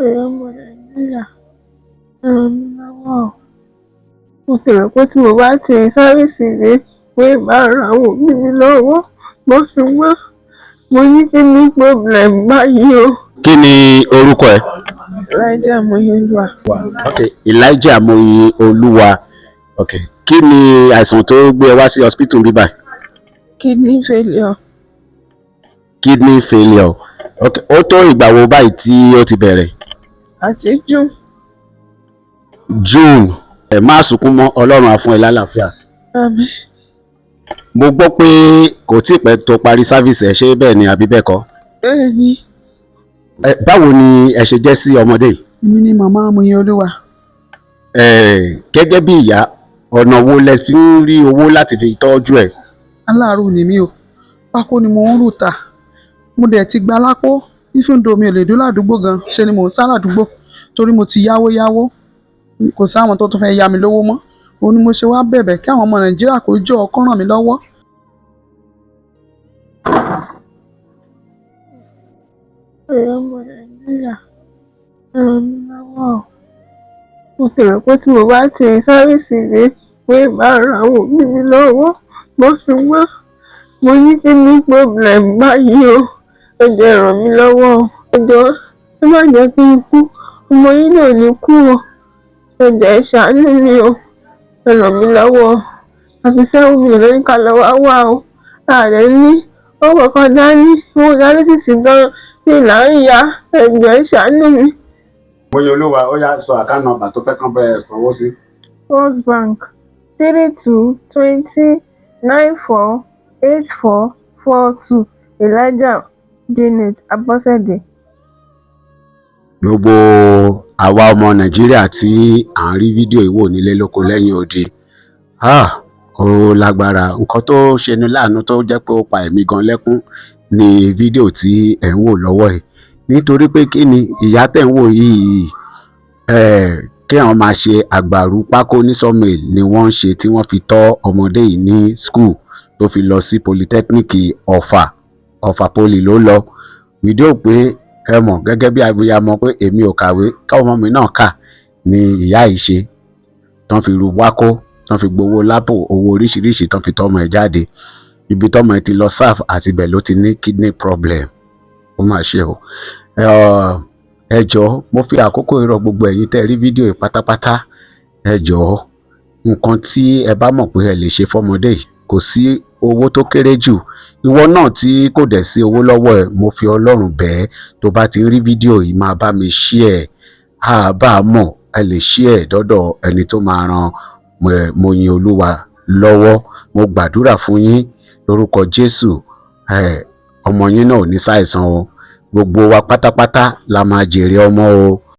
Ẹ̀yin ọmọ Nàìjíríà, ẹ ràn mí lọ́wọ́ o. Mo ti rò pé tí mo bá ti service dé pé màá ran àwọn òbí mi lọ́wọ́, mo ṣùgbọ́n mo ní kidney problem báyìí o. Kí ni orúkọ ẹ? Elijah Moyinolúwa. Ok, Elijah Moyin Olúwa. Ok, kí ni àìsàn tó gbé ẹ wá sí hospital bí báyìí? Kidney failure. Kidney failure. Ok, ó tó ìgbà wo báyìí tí ó ti bẹ̀rẹ̀? Àti June. June. Ẹ má sunkún mọ́, Ọlọ́run á fún ẹ lálàáfíà. Àmín. Mo gbọ́ pé kò tí ì pẹ́ tó parí service ẹ̀, ṣé bẹ́ẹ̀ ni àbí bẹ́ẹ̀ kọ́? Bẹ́ẹ̀ ni. Ẹ báwo ni ẹ ṣe jẹ́ sí ọmọdé yìí? Èmi ni màmá Moyinolúwa. Ẹ gẹ́gẹ́ bí ìyá, ọ̀nà wo lẹ fi ń rí owó láti fi tọ́jú ẹ̀? Aláàárù ni mí o, pákó ni mò ń rù ta. Mo dẹ̀ ti gba lápò even though mi ò lè dún ládùúgbò gan, ṣe ni mò ń sá ládùúgbò torí mo ti yáwó yáwó, kò sáwọn tó tún fẹ́ yá mi lówó mọ́. Òun ni mo ṣe wá bẹ̀bẹ̀ kí àwọn ọmọ Nàìjíríà kó jọ̀ọ́, kó ràn mí lọ́wọ́. Ẹ̀yin ọmọ Nàìjíríà, ẹ ràn mí lọ́wọ́ o. Mo ti rò pé tí mo bá ti service dé pé màá ran àwọn òbí mi lọ́wọ́, mo ṣùgbọ́n mo ní kidney problem báyìí o. Ẹ jọ̀ọ́, ẹ ràn mí lọ́wọ́ o. Ẹ jọ̀ọ́, ẹ má jẹ́ kí n kú. Ọmọ yín náà ò ní kú o. Ẹ jọ̀ọ́, ẹ ṣàánú mi o. Ẹ ràn mí lọ́wọ́ o. Àfi 7 million ló ní ká lọ wá wá o. A dẹ̀ ní owó kankan dání, owó dialysis gan ní là ń yá. Ẹ jọ̀ọ́, ẹ ṣàánú mi. Moyin Olúwa, ó yá, sọ account number tó fẹ́ kán bẹ́ẹ̀ sanwó sí. First Bank, 3220948442, Elijah Janet Abọ́sẹ̀dé. Gbogbo àwa ọmọ Nàìjíríà tí à ń rí fídíò yìí wò nílé lóko lẹ́yìn odi, ah, ó lágbára. Nǹkan tó ṣeni láàánú tó jẹ́ pé ó pa ẹ̀mí gan lẹ́kún ní fídíò tí ẹ̀ ń wò lọ́wọ́ yìí, nítorí pé kí ni ìyá tẹ̀ ń wò yìí, kí àwọn máa ṣe àgbàrú pákó ní sawmill ni wọ́n ń ṣe tí wọ́n fi tọ́ ọmọdé yìí ní school tó fi lọ sí polytechnic Ọ̀fà, Ọ̀fà Poly ló lọ. Fídíò pé ẹ mọ̀ gẹ́gẹ́ bí abiyamọ pé èmi ò kàwé káwọn ọmọ mi náà kà ni ìyá yìí ṣe tán fi ru wákó, tán fi gbowó lápò, owó oríṣiríṣi tán fi tọ́mọ ẹ̀ jáde. Ibi tọ́mọ ẹ̀ ti lọ serve àti ibẹ̀ ló ti ní kidney problem. Ó mà ṣe o. Ẹ jọ̀ọ́, mo fi àkókò yìí rọ gbogbo ẹ̀yin tẹ́ ẹ rí fídíò yìí pátápátá. Ẹ jọ̀ọ́, nǹkan tí ẹ bá mọ̀ pé ẹ lè ṣe fọ́mọdé yìí, kò sí owó tó kéré jù. Ìwọ náà tí kò dẹ̀ sí owó lọ́wọ́ ẹ, mo fi Ọlọ́run bẹ̀ ẹ́, tó bá ti ń rí fídíò yìí, máa bá mi share ẹ̀. A bá a mọ̀, ẹ lè share ẹ̀ dọ́dọ̀ ẹni tó máa ran Moyin Olúwa lọ́wọ́. Mo gbàdúrà fún yín lórúkọ Jésù, ọmọ yín náà ò ní ṣàìsàn o. Gbogbo wa pátápátá la máa jèrè ọmọ o.